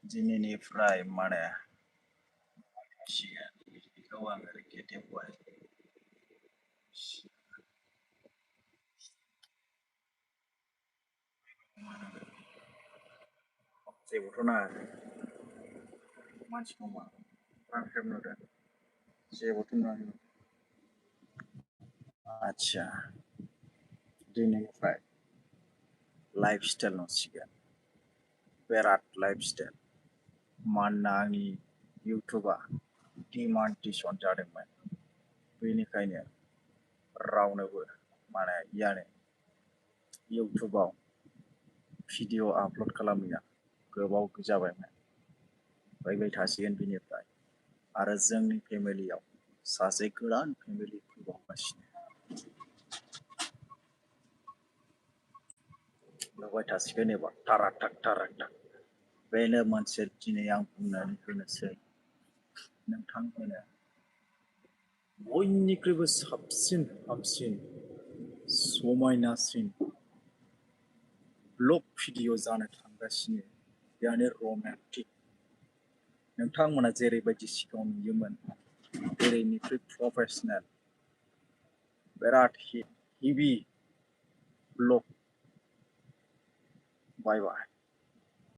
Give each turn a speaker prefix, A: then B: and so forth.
A: दिनैनिफ्राय माने सिगां बेखौ आङो केटेगवाय जेबोथ' नाङा मानसिखौ मा रानख्रेब नुदों जेबोथ' नाङा आदसा दिनैनिफ्राय लाइफ स्टाइल नंसिगोन बेराद लाइफ स्टाइल मानोना आंनि इउटुबा डिमान्टेसन जादोंमोन बेनिखायनो रावनोबो माने यानो इउटुबाव भिडिअ आपल'ड खालामैया गोबाव जाबायमोन फैबाय थासिगोन बिनिफ्राय आरो जोंनि फेमिलियाव सासे गोदान फेमिलि फैबावगासिनो नुबाय थासिगोन एबा टाराक बेनो मोनसे दिनै आं बुंनानै होनोसै नोंथांमोना बयनिख्रुइबो साबसिन हामसिन समायनासिन ब्लग भिडिअ जानो थांगासिनो बेनो रमान्टिक नोंथांमोना जेरैबायदि सिगाङाव नुयोमोन ओरैनिख्रुइ प्रफेसनेल बेराद हेभि ब्लग बाय बाय